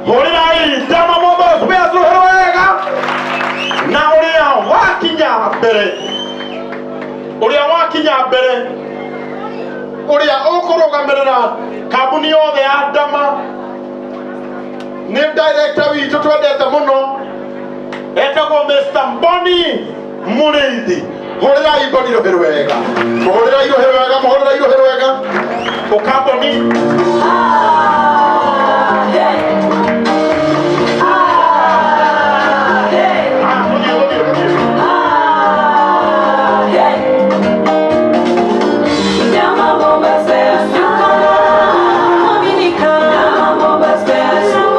Hũrĩrai Dama Mobile Spares rũhĩ wega. Na ũrĩa wakinya mbere, ũrĩa wakinya mbere, ũrĩa ũkũrũgamĩrĩra kambuni yothe ya Dama nĩ director witũ twendete mũno, etagwo Mr. Mboni Mũrĩithi. Hũrĩrai Mboni rũhĩ rwega, mũhũrĩrai rũhĩ rwega, mũhũrĩrai rũhĩ rwega. Ũka Mboni. Ah, tũthiĩ, tũthiĩ, tũthiĩ.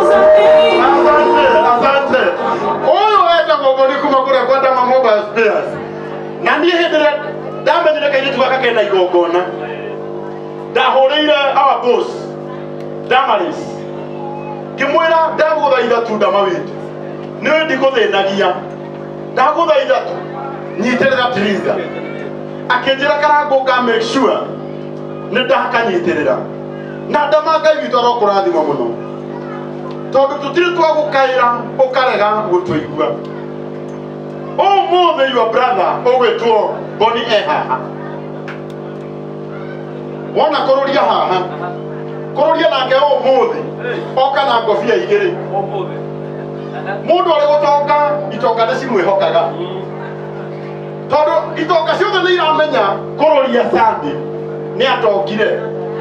Asante, asante. Ũyũ wetagwo Mboni kuma kũrĩa kwa Dama Mobile Spares. Na niĩ hĩndĩ ĩrĩa ndamenyire kairĩtu gaka kena igongona, ndahũrĩire our boss Damaris, ngĩmwĩra ndagũthaitha tu Dama witũ, nĩ ndikũthĩnagia, ndagũthaitha tu nyitĩrĩra Triza. Akĩnjĩra Karangũ nga make sure nĩ ndakanyitĩrĩra. Na Dama Ngai witũ arokũrathima mũno, tondũ tũtirĩ twagũkaĩra ũkarega gũtũigua. Ũmũthĩ your brother ũgwĩtwo Boni e haha, wona kũrũria haha, kũrũria nake ũmũthĩ oka na ngobia igĩrĩ. Mũndũ arĩ gũtonga, itonga nĩ cimwĩhokaga, tondũ itonga ciothe nĩ iramenya kũrũria Sunday nĩ atongire.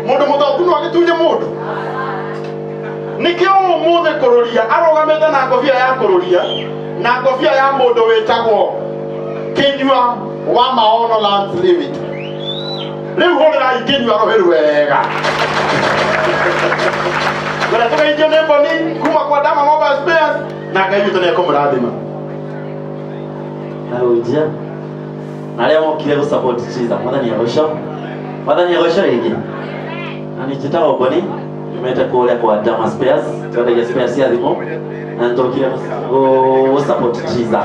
Mũndũ mũtongu no agĩtunye mũndũ. Nĩkĩo ũmũthĩ kũrũria arũgamĩte na ngobia ya kũrũria na ngobia ya mũndũ wĩtagwo Kinyua wa Maono Lands Limited. Rĩu hũrĩrai Kinyua rũhĩ rwega. Ngwenda tũgeithio nĩ Mboni kuma kwa Dama Mobile Spares, na Ngai witũ nĩ ekũmũrathima. Ahunjia na arĩa mokire gũ support Chiza, Mwathani agocwo, Mwathani agocwo rĩngĩ. Na nĩ njĩtagwo Mboni, nyumĩte kũrĩa kwa Dama Spares, twendagia spares cia thimũ, na nĩtũkire gũ support Chiza.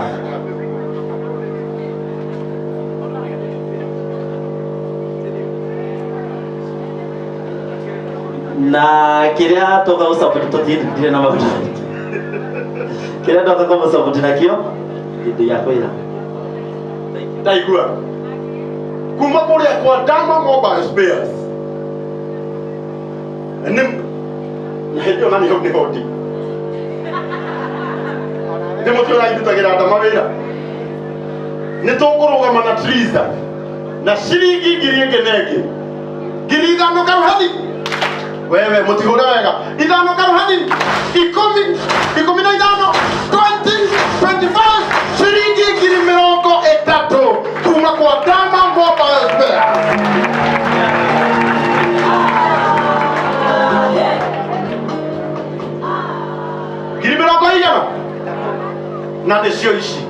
Na kĩrĩa toka gũ support, tũtirĩ na maũndũ maingĩ. Kĩrĩa ndoka kũmũ support nakĩo ndigakwĩra. Ndaigua kuma kũrĩa kwa Dama Mobile Spares nĩ na hĩndĩ ĩyo na nĩho nĩho ndi nĩ mũtĩ ũrandutagĩra Dama wĩra. Nĩ tũkũrũgama na Triza na ciringi ngiri ĩngĩ na ĩngĩ, 5,000 karuhani. Wewe mũtihũre wega, 5 karuhani, 10, 15, 20, 25, ciringi 30,000 kuma kwa Dama Mobile Spares. 40,000 na nĩcio ici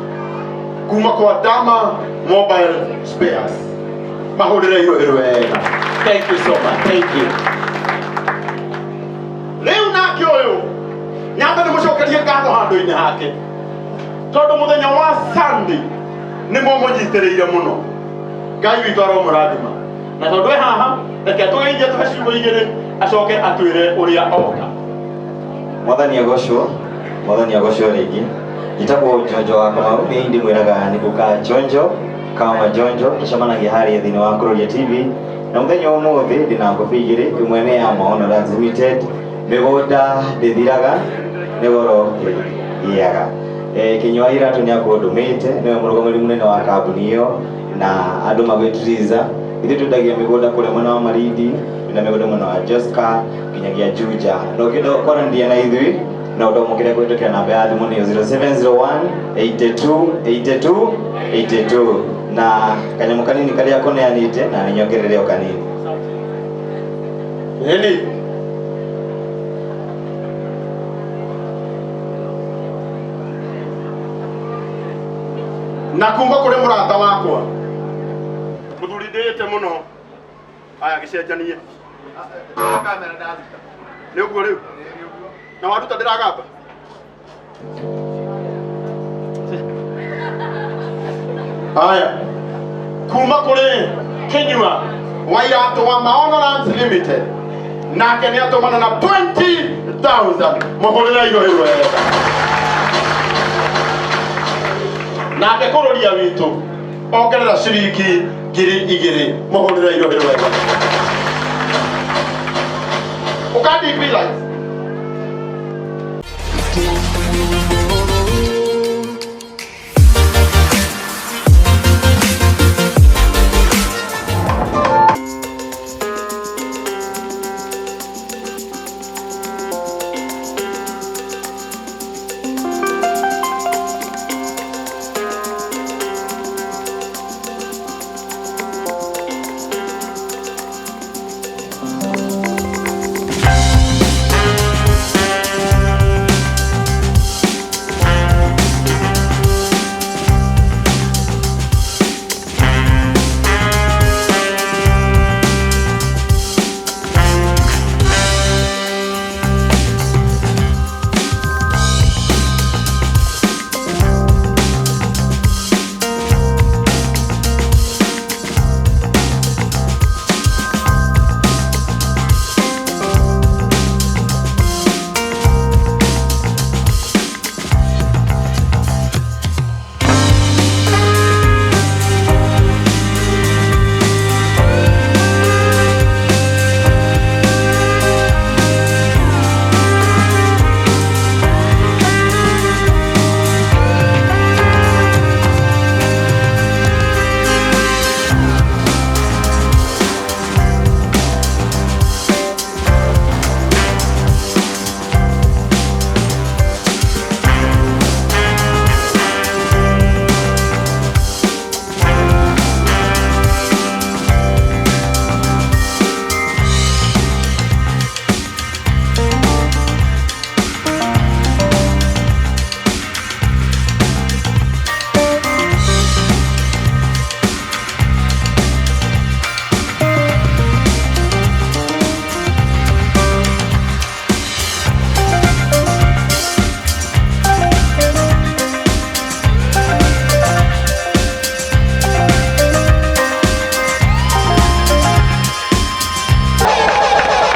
kuma kwa Dama Mobile Spares. Mahũrĩre irũhĩ wega. Thank you so much. Thank you. Rĩu nake ũyũ nyambe nĩ mũcokerie ngatho handũ-inĩ hake, tondũ mũthenya wa Sunday nĩ mũmũnyitĩrĩire mũno. Ngai witũ aromũrathima. Na tondũ e haha, reke tũgeithie, tũhe ciugo igĩrĩ, acoke atwĩre ũrĩa oka. Mwathani agocwo, Mwathani agocwo rĩngĩ. Njĩtagwo Njonjo wa Kamau, nĩ ndĩmwĩraga nĩ gũka Njonjo kama Njonjo, tũcemanagia harĩa thĩinĩ wa Kũrũria TV. Na mũthenya wa ũmũthĩ ndĩna ngobia igĩrĩ, ĩmwe nĩ ya Maono Lands Limited, mĩgũnda ndĩthiraga, nĩ goro ĩgĩaga. Kinyua Iratũ nĩ akũndũmĩte, nĩwe mũrũgamĩrĩri mũnene wa kambuni ĩyo, na andũ magwĩtiriza. Ithuĩ twendagia mĩgũnda kũrĩa mwena wa Malindi, na mĩgũnda mwena wa Joska, nginyagia Juja. Na ũngĩenda kwaranĩria na ithuĩ, no ũtwamũkĩre kũhĩtũkĩra namba ya thimũ nĩyo 0701 82 82 82. Na kanyamũ kanini karĩa kũneanĩte na nĩ nyongerere o kanini. Ĩni. Na kuma kũrĩ mũrata wakwa mũthuri ndĩĩte mũno, aya gĩcenjanie nĩ ũguo rĩu na waruta ndĩragamba. Haya, kuma kũrĩ Kinyua wa Iratũ wa Maono Lands Limited, nake nĩ atũmana na 20,000. 2000 mũhũrĩre irohi wega. Nake kũrũria witũ ongerera ciringi 2000 mũhũrĩre irohi wega. Ũkandi be light.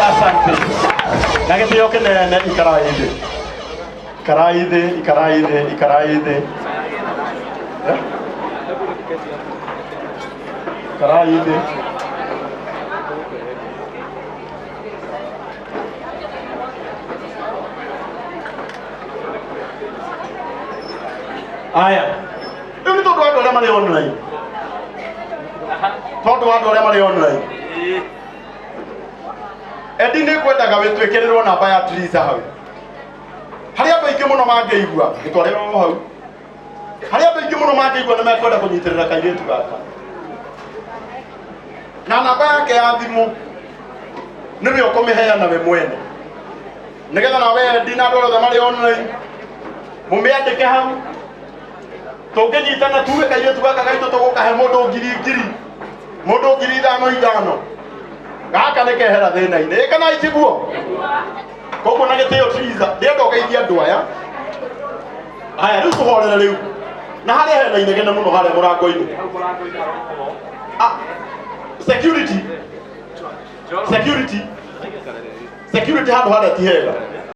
Asante. Na gĩtĩo kĩnene ikarai thĩ. Ikarai thĩ, ikarai thĩ, ikarai thĩ. Eh? Ikarai thĩ. Aya. Rĩu nĩ tondũ wa andũ arĩa marĩ online. Tondũ wa andũ arĩa marĩ online. Endi nĩ ngwendaga wĩtwĩkĩrĩrwo namba ya Triza hau. Harĩa andũ aingĩ mũno mangĩigua, gĩtwarĩrwo hau. Harĩa andũ aingĩ mũno mangĩigua nĩ mekwenda kũnyitĩrĩra kairĩtu gaka. Na namba yake ya thimũ nĩwe ũkũmĩheana we mwene. Nĩgetha nawe Endi na andũ othe marĩ online mũmĩandĩke hau. Tũngĩnyitana tuge kairĩtu gaka gaitũ tũgũkahe mũndũ ngiri ngiri, mũndũ 5000 ithano. Gaka nĩ kehera thĩna-inĩ. Ĩ kana itiguo? Koguo na gĩtĩo Triza, ndĩrenda ũgeithie andũ aya. Aya rĩu tũhorere rĩu. Na harĩa hena inegene mũno harĩa mũrango-inĩ. Ah, security. Security. Security handũ harĩa ti hega.